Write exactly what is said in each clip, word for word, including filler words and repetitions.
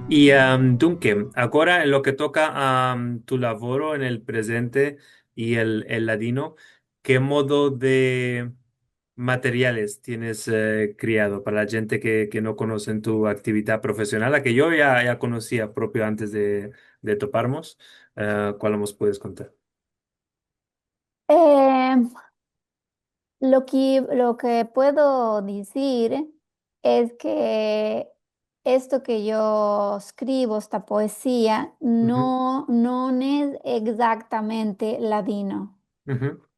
I, am, dunke, agora en lo ke toka a tu lavoro en el prezente i el, el ladino, ke modo de materiales tienes, e, kriado para la djente ke, ke no konosen tu aktividad profesional, a ke yo ya, ya konosia propio antes de, de toparmos? E, kual mos puedes kontar? Em, lo ke, lo ke puedo dizir es ke esto ke yo eskrivo, esta poezia, no, no es egzaktamente ladino.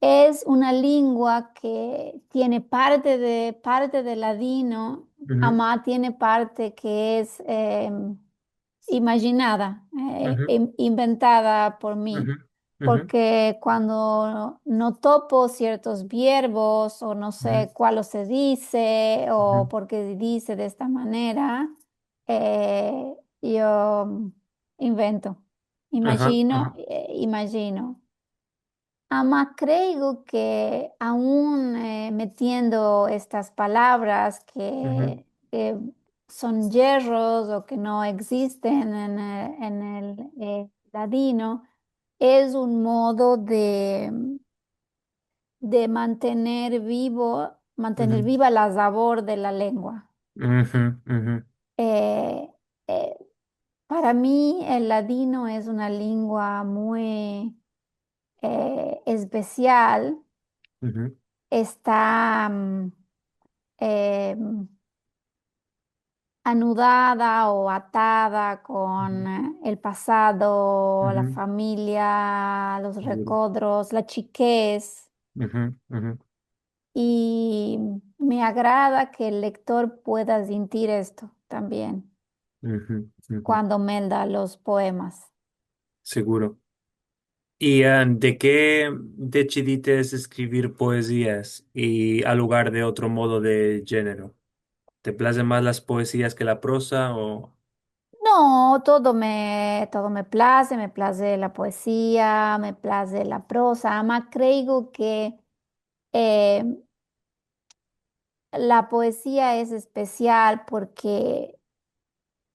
Es una lengua ke tiene parte de, parte de ladino, ama tiene parte ke es, em, imajinada, e, in-, inventada por mi. Porke kuando no topo siertos verbos o no se kualo se dize o porke se dize de esta manera, e, yo invento, imajino, e, imajino. Ama kreigo ke aun, e, metiendo estas palavras ke, ke son yerros o ke no egzisten en el, en el, e, ladino, es un modo de, de mantener bivo, mantener biva la zavor de la lengua. E, e, para mi el ladino es una lengua muy, e, espesial. Esta, mm, em, anudada o atada kon el pasado, la familia, los rekodros, la chikez. I me agrada ke el lektor pueda sintir esto tambien kuando melda los poemas. Seguro. I, e, de ke desidiste eskrivir poezias i al lugar de otro modo de djenero? Te plazen mas las poezias ke la proza o? No, todo me, todo me plaze, me plaze la poezia, me plaze la proza. Ama kreigo ke, e, la poezia es espesial porke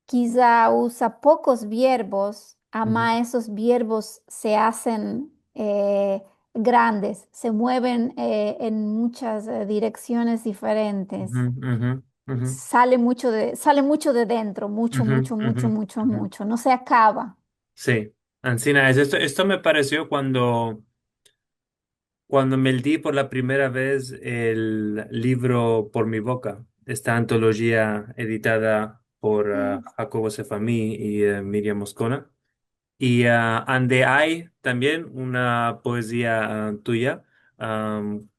kiza uza pokos verbos, ama esos verbos se azen, e, grandes, se mueven, e, en muchas, e, direksiones diferentes. Sale mucho de, sale mucho de dentro, mucho, mucho, mucho, mucho, mucho. No se akava. Si. Ansina es. Esto, esto me paresio kuando kuando meldi por la primera vez el livro Por mi boka, esta antolojia editada por, a, Jacobo Sefami i, e, Miriam Moscona, i, a, ande ay tambien una poezia, a, tuya. Am,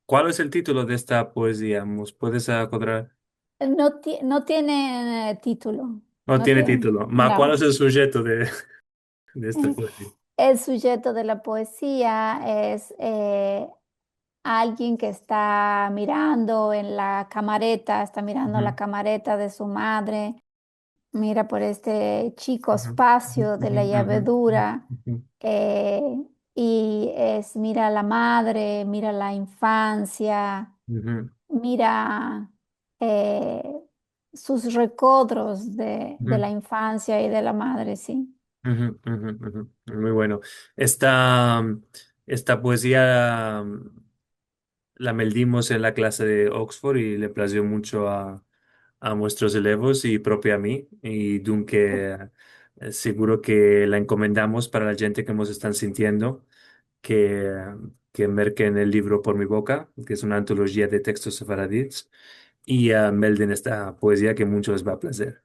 kual es el titulo de esta poezia? Mos puedes akodrar? No ti-, no tiene, e, titulo. No tiene titulo. Ma, kual es el sujeto de, de esta poezia? El sujeto de la poezia es, e, alguien ke esta mirando en la kamareta, esta mirando la kamareta de su madre, mira por este chiko espasio de la yavedura, e, i es, mira la madre, mira la infansia, mira, e, sus rekodros de, de la infansia i de la madre, si. Muy bueno. Esta, esta poezia, la meldimos en la klase de Oxford i le plazio muncho a, a muestros elevos i propio a mi. I dunke, e, seguro ke la enkomendamos para la djente ke mos estan sintiendo, ke, ke merken el livro Por mi boka, ke es una antolojia de tekstos sefaradids, i, a, melden esta poezia ke muncho les va a plazer.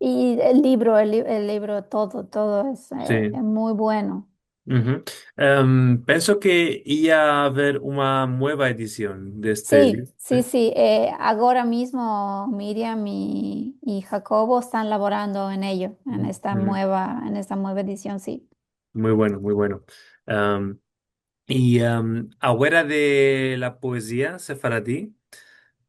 I el livro, el li-, el livro, todo, todo es, e, muy bueno. Em, penso ke ia aver una mueva edision de este livro. Si, si, si. E, agora mizmo Miriam i, i Jacobo estan lavorando en ello, en esta mueva, en esta mueva edision, si. Muy bueno, muy bueno. Em, i, em, afuera de la poezia sefaradi,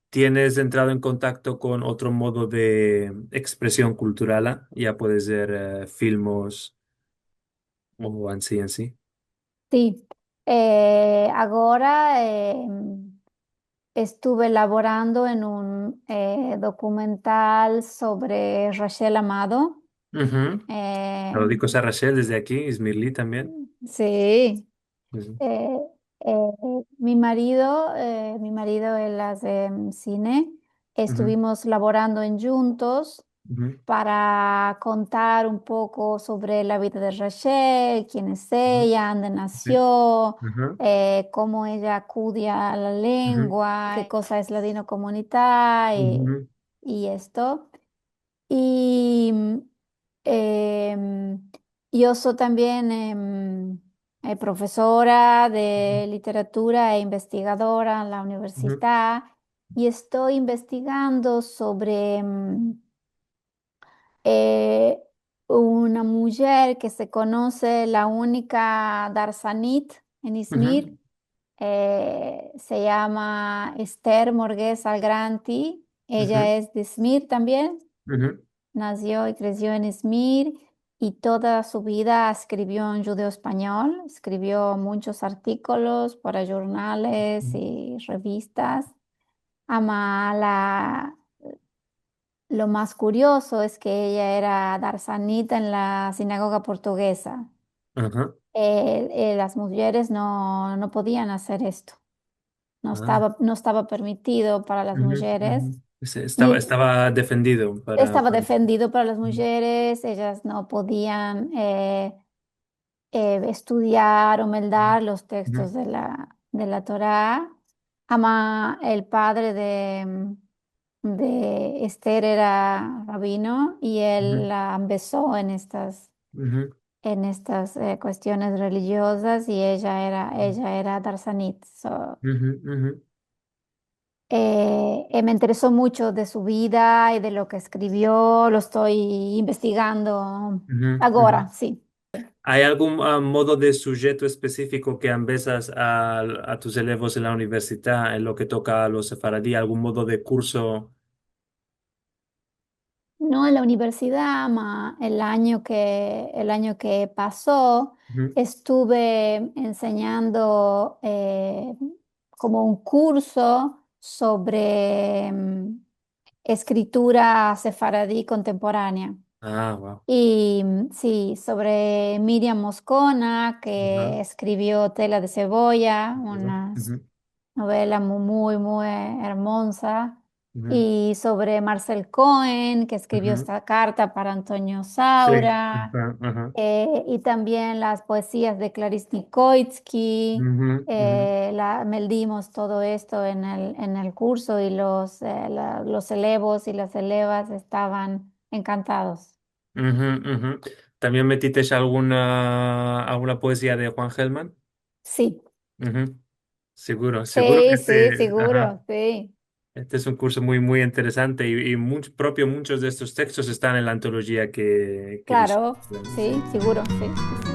tienes entrado en kontakto kon otro modo de ekspresion kultural, a? Ya puede ser, e, filmos o ansi, ansi. Si. E, agora, e, estuve lavorando en un, eh, dokumental sovre Rachel Amado. Uhum. Eh, Saludikos a Rachel desde aki, Izmirli tambien. Si. Si, si. Eh, eh, mi marido, eh, mi marido, el aze, mm, sine. Uhum. Estuvimos lavorando en djuntos Uhum. para kontar un poko sovre la vida de Rachel, ken es Uhum. eya, ande Si. nasio, Uhum. eh, komo eya akudia a la Uhum. lengua, ke koza es ladinokomunita i, Uhum. i esto. I, em, yo so tambien, em, eh, profesora de Uhum. literatura e investigadora en la Uhum. universidad, i esto investigando sovre, em, eh, una mujer ke se konose, la unika Darsanit en Izmir, Uhum. eh, se yama Esther Morgues Algranti. Eya Uhum. es de Izmir tambien. Uhum. Nasio i kresio en Izmir i toda su vida eskrivio en djudeo-espanyol. Eskrivio munchos artikolos para jurnales Uhum. i revistas. Ama la, lo mas kuriozo es ke eya era Darsanit en la sinagoga portugeza. Aha. Eh, eh, las mujeres no, no podian azer esto. No Ah. estava, no estava permitido para las Uhu, mujeres. Uhu. Se-, estava, I estava defendido para, estava para defendido para las Uhu. mujeres, eyas no podian, eh, eh, estudiar o meldar los tekstos Uhu. de la, de la Torá. Ama el padre de, de Esther era rabino i el Uhu. la empeso en estas, Uhu. en estas, eh, kuestiones relijiozas i eya era, Uhu. eya era Darsanit. So, Uhu, uhu. eh, eh, me intereso muncho de su vida i de lo ke eskrivio, lo esto investigando Uhu, agora, uhu. si. Ay algun, ah, modo de sujeto espesifiko ke ambezas a, a tus elevos en la universidad, en lo ke toka a lo sefaradi, algun modo de kurso? No en la universidad, ma el anyo ke, el anyo ke paso, Uhu. estuve ensenyando, eh, komo un kurso sovre, mm, eskritura sefaradi kontemporanea. Ah, wow. I, mm, si, sovre Miriam Moscona, ke Aha. eskrivio Tela de seboya, Uhu, una uhu. novela mu-, muy, muy, eh, ermoza. Uhu. I sovre Marcel Cohen, ke eskrivio Uhu. esta karta para Antonio Si. Saura, Aha, aha. eh, i tambien las poezias de Clarisse Nicoitsky, Uhu, uhu. eh, la, meldimos todo esto en el, en el kurso i los, eh, la, los elevos i las elevas estavan enkantados. Uhu, uhu. Tambien metites alguna, alguna poezia de Juan Gelman? Si. Uhu. Seguro, seguro ke Si, si, este, seguro, aha. si. Este es un kurso muy, muy interesante i, i munch-, propio munchos de estos tekstos estan en la antolojia ke, ke Klaro, vizite. si, seguro, si.